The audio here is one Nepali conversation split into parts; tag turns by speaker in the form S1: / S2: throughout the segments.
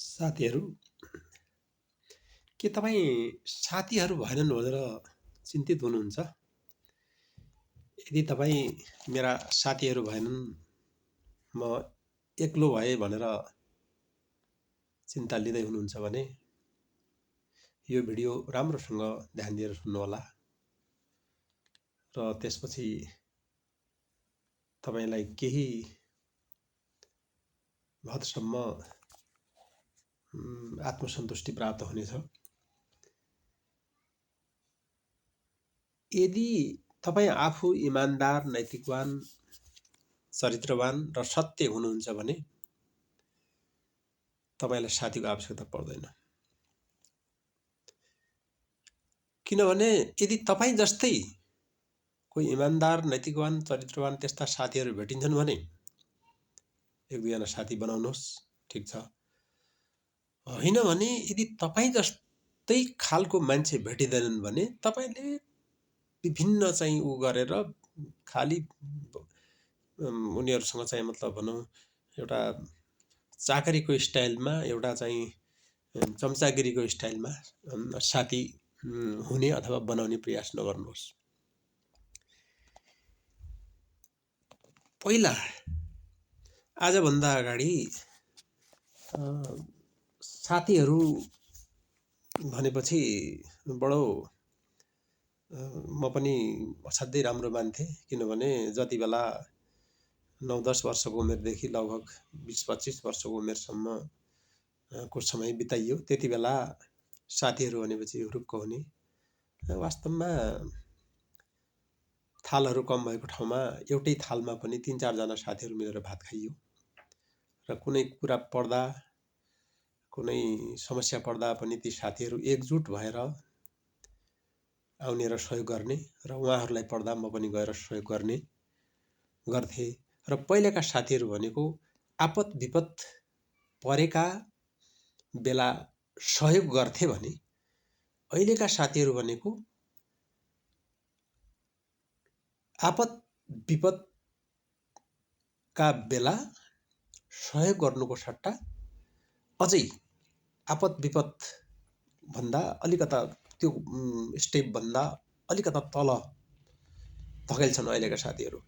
S1: साथीहरू के तपाईँ साथीहरू भएनन् भनेर चिन्तित हुनुहुन्छ? यदि तपाईँ मेरा साथीहरू भएनन् म एक्लो भएँ भनेर चिन्ता लिँदै हुनुहुन्छ भने यो भिडियो राम्रोसँग ध्यान दिएर सुन्नुहोला र त्यसपछि तपाईलाई केही हदसम्म आत्मसन्तुष्टि प्राप्त हुनेछ। यदि तपाईँ आफू इमानदार, नैतिकवान, चरित्रवान र सत्य हुनुहुन्छ भने तपाईलाई साथीको आवश्यकता पर्दैन। किनभने यदि तपाईँ जस्तै कोही इमानदार, नैतिकवान, चरित्रवान त्यस्ता साथीहरू भेटिन्छन् भने एक दुईजना साथी बनाउनुहोस्, ठीक छ। होइन भने यदि तपाईँ जस्तै खालको मान्छे भेटिँदैनन् भने तपाईले विभिन्न चाहिँ उ गरेर खाली उनीहरुसँग चाहिँ मतलब भनौं एउटा चाकरीको स्टाइलमा, एउटा चाहिँ चम्चागिरीको स्टाइलमा साथी हुने अथवा बनाउने प्रयास नगर्नुहोस्। पहिला आजभन्दा अगाडि साथीहरू भनेपछि बडो म पनि असाध्यै राम्रो मान्थे। किनभने जति बेला 9-10 वर्षको उमेरदेखि लगभग 20-25 वर्षको उमेरसम्म को समय बिताइयो, त्यति बेला साथीहरू भनेपछि हुरुक्क हुने। वास्तवमा थालहरू कम भएको ठाउँमा एउटै थालमा पनि 3-4 जना साथीहरू मिलेर भात खाइयो र कुनै कुरा पर्दा, कुनै समस्या पर्दा पनि ती साथीहरू एकजुट भएर आउने र सहयोग गर्ने र उहाँहरूलाई पर्दा म पनि गएर सहयोग गर्ने गर्थे। र पहिलेका साथीहरू भनेको आपत विपत परेका बेला सहयोग गर्थे भने अहिलेका साथीहरू भनेको आपत विपत का बेला सहयोग गर्नुको सट्टा अझै आपत विपत भन्दा अलिकता त्यो स्टेप भन्दा अलिकता तल धकेल्छन् अहिलेका साथीहरू।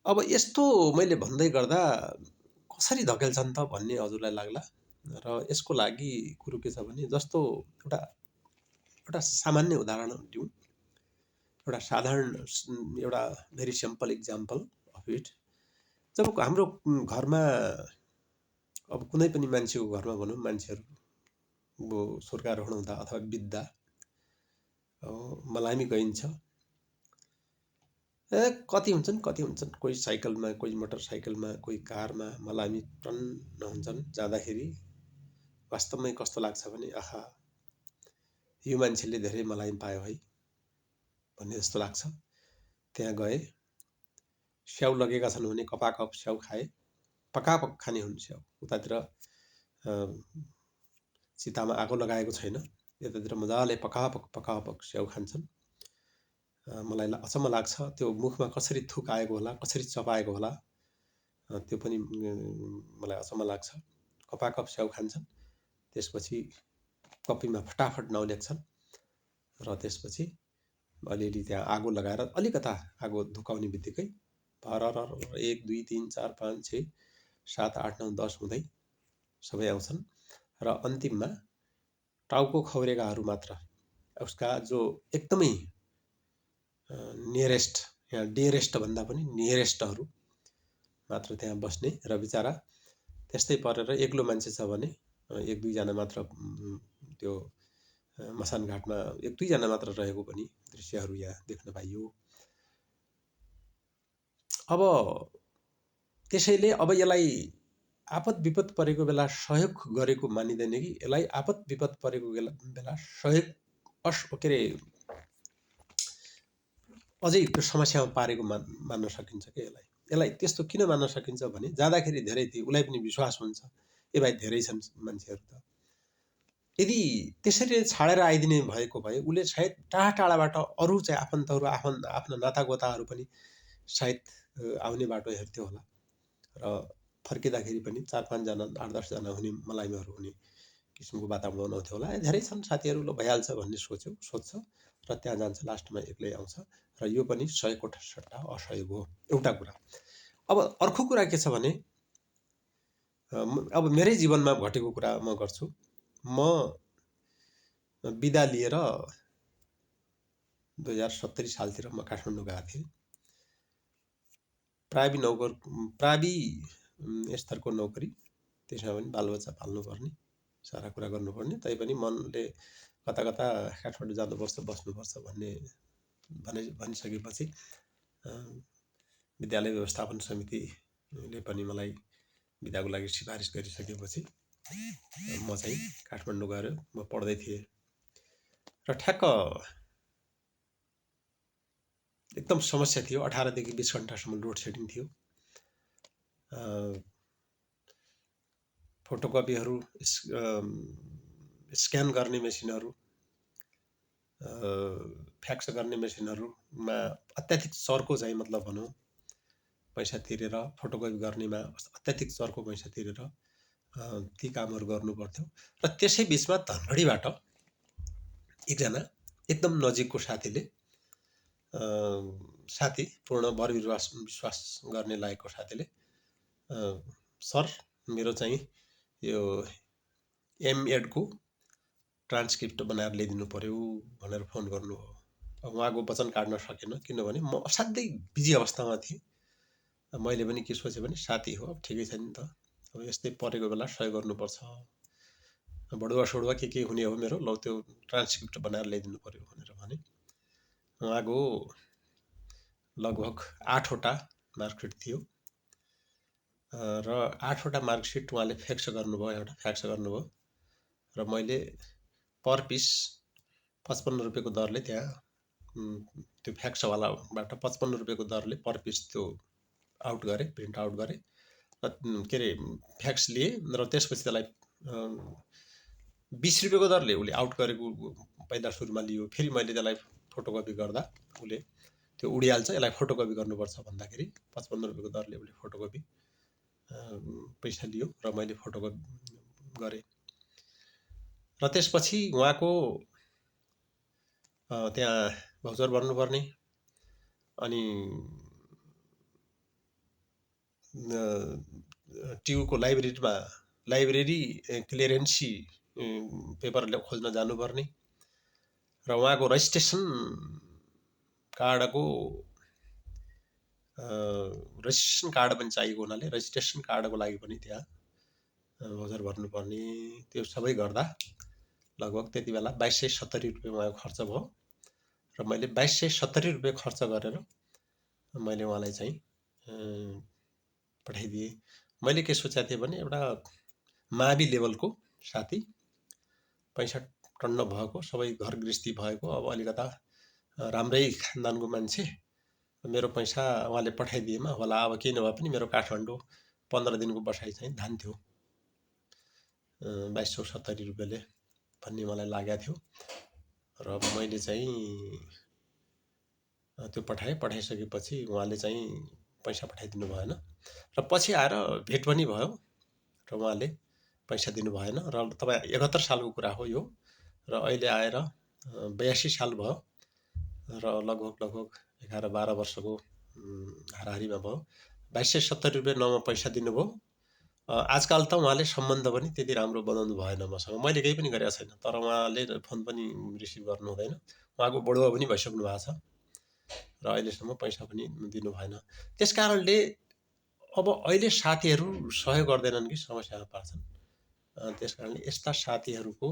S1: अब यस्तो मैले भन्दै गर्दा कसरी धकेल्छन् त भन्ने हजुरलाई लाग्ला र यसको लागि कुरो के छ भने जस्तो एउटा सामान्य उदाहरण दिउँ, एउटा साधारण एउटा very simple example of it. जब हाम्रो घरमा अब कुनै पनि मान्छेको घरमा भनौं मान्छेहरु स्वर्गारोहण हुँदा अथवा बित्दा मलामी गइन्छ। कति हुन्छन् कोही साइकलमा, कोही मोटरसाइकलमा, कोही कारमा मलामी टन्न हुन्छन्। जाँदाखेरि वास्तवमै कस्तो लाग्छ भने आहा यो मान्छेले धेरै मलामी पायो है भन्ने जस्तो लाग्छ। त्यहाँ गए, स्याउ लगेका छन् भने कपाकप स्याउ खाए, पकापक खाने हुन् स्याउ। उतातिर चितामा आगो लगाएको छैन, यतातिर मजाले पकापक स्याउ खान्छन्। मलाई अचम्म लाग्छ त्यो मुखमा कसरी थुक आएको होला, कसरी चपाएको होला, त्यो पनि मलाई अचम्म लाग्छ। कपाकप स्याउ खान्छन्, त्यसपछि कपीमा फटाफट नाउँ लेख्छन् र त्यसपछि अलिअलि त्यहाँ आगो लगाएर अलिकता आगो धुकाउने बित्तिकै भररर 1 2 3 4 5 6 7 8 9 10 हुँदै सबै आउँछन् र अन्तिममा टाउको खौरेकाहरू मात्र, उसका जो एकदमै नियरेस्ट, यहाँ डियरेस्ट भन्दा पनि नियरेस्टहरू मात्र त्यहाँ बस्ने र बिचारा त्यस्तै परेर एक्लो मान्छे छ भने 1-2 जना मात्र त्यो मसान घाटमा 1-2 जना मात्र रहेको पनि दृश्यहरू यहाँ देख्न पाइयो। अब त्यसैले अब यसलाई आपत विपत परेको बेला सहयोग गरेको मानिदैन कि यसलाई आपत विपत परेको बेला सहयोग के रे अझै त्यो समस्यामा पारेको मान्न सकिन्छ के यसलाई त्यस्तो किन मान्न सकिन्छ भने जाँदाखेरि धेरै थिए उलाई पनि विश्वास हुन्छ ए भाइ धेरै छन् मान्छेहरु त। यदि त्यसरी छाडेर आइदिने भएको भए उले सायद टाढाटाढाबाट अरु चाहिँ आफन्तहरु आफ्ना नातागोताहरु पनि सायद आउने बाटो हेर्थ्यो होला र फर्किँदाखेरि पनि 4-5 जना 8-10 जना हुने मलाइमाहरू हुने किसिमको वातावरण बनाउँथ्यो होला। धेरै छन् साथीहरू, ल भइहाल्छ भन्ने सोच्छ र त्यहाँ जान्छ, लास्टमा एक्लै आउँछ र यो पनि सहयोगको सट्टा असहयोग हो, एउटा कुरा। अब अर्को कुरा के छ भने अब मेरै जीवनमा घटेको कुरा म गर्छु। म बिदा लिएर 2070 सालतिर म काठमाडौँ गएको थिएँ। प्रावि स्तरको नोकरी, त्यसमा पनि बालबच्चा पाल्नुपर्ने, सारा कुरा गर्नुपर्ने, तैपनि मनले कता कता काठमाडौँ जानुपर्छ, बस्नुपर्छ भनिसकेपछि विद्यालय व्यवस्थापन समितिले पनि मलाई बिदाको लागि सिफारिस गरिसकेपछि म चाहिँ काठमाडौँ गएर म पढ्दै थिएँ र ठ्याक्क एकदम समस्या थियो। 18 देखि 20 घण्टासम्म लोड सेडिङ थियो। फोटोकपीहरू, स्क्यान गर्ने मेसिनहरू, फ्याक्स गर्ने मेसिनहरूमा अत्याधिक चर्को चाहिँ मतलब भनौँ पैसा तिरेर, फोटोकपी गर्नेमा अत्याधिक चर्को पैसा तिरेर ती कामहरू गर्नु पर्थ्यो। र त्यसै बिचमा धनगढीबाट एकजना एकदम नजिकको साथी पूर्ण वर विश्वास गर्ने लायकको साथीले सर मेरो चाहिँ यो एमएडको ट्रान्सक्रिप्ट बनाएर ल्याइदिनु पर्यो भनेर फोन गर्नुभयो। उहाँको वचन काट्न सकेन, किनभने म असाध्यै बिजी अवस्थामा थिएँ। मैले पनि के सोचेँ भने साथी हो, ठिकै छ नि त, अब यस्तै परेको बेला सहयोग गर्नुपर्छ, बडुवा सडुवा के हुने हो मेरो, ल त्यो ट्रान्सक्रिप्ट बनाएर ल्याइदिनु पर्यो भनेर भने। उहाँको लगभग 8वटा मार्कसिट थियो र 8वटा मार्कसिट उहाँले फ्याक्स गर्नुभयो र मैले पर पिस 55 रुपियाँको दरले त्यहाँ त्यो फ्याक्सवालाबाट 55 रुपियाँको दरले पर पिस त्यो प्रिन्ट आउट गरेँ र के अरे फ्याक्स लिएँ र त्यसपछि त्यसलाई 20 रुपियाँको दरले उसले आउट गरेको पहिला सुरुमा लियो। फेरि मैले त्यसलाई फोटोकपी गर्दा उसले त्यो उडिहाल्छ, यसलाई फोटोकपी गर्नुपर्छ भन्दाखेरि 55 रुपियाँको दरले उसले फोटोकपी पैसा लियो र मैले फोटोकपी गरेँ। र त्यसपछि उहाँको त्यहाँ भाउचर भर्नुपर्ने, अनि टियुको लाइब्रेरी क्लियरेन्सी पेपर खोज्न जानुपर्ने र उहाँको रजिस्ट्रेसन कार्ड पनि चाहिएको हुनाले रजिस्ट्रेसन कार्डको लागि पनि त्यहाँ भाउचर भर्नुपर्ने। त्यो सबै गर्दा लगभग त्यति बेला 2270 रुपियाँ उहाँको खर्च भयो र मैले 2270 रुपियाँ खर्च गरेर मैले उहाँलाई चाहिँ पठाइदिएँ। मैले के सोचेको थिएँ भने एउटा मावि लेभलको साथी, 65 टन्न भएको, सबै घर गृहस्थी भएको, अब अलिकता राम्रै खानदानको मान्छे, मेरो पैसा उहाँले पठाइदिएमा होला, अब केही नभए पनि मेरो काठमाडौँ 15 दिनको बसाइ चाहिँ धान्थ्यो 2270 रुपियाँले भन्ने मलाई लागेको थियो। र मैले चाहिँ त्यो पठाइसकेपछि उहाँले चाहिँ पैसा पठाइदिनु भएन र पछि आएर भेट पनि भयो र उहाँले पैसा दिनु भएन। र तपाईँ 71 सालको कुरा हो यो, र अहिले आएर 82 साल भयो र लगभग 11-12 वर्षको हाराहारीमा भयो। 2270 रुपियाँ नम्बर पैसा दिनुभयो। आजकल त उहाँले सम्बन्ध पनि त्यति राम्रो बनाउनु भएन मसँग, मैले केही पनि गरेको छैन, तर उहाँले फोन पनि रिसिभ गर्नु हुँदैन। उहाँको बडुवा पनि भइसक्नु भएको छ र अहिलेसम्म पैसा पनि दिनु भएन। त्यसकारणले अब अहिले साथीहरू सहयोग गर्दैनन् कि समस्यामा पार्छन्। त्यसकारणले यस्ता साथीहरूको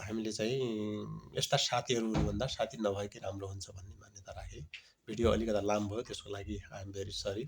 S1: हामीले चाहिँ यस्ता साथीहरू भन्दा साथी नभएकै राम्रो हुन्छ भन्ने मान्यता राखेँ। भिडियो अलिकता लामो भयो, त्यसको लागि आई एम भेरी सरी।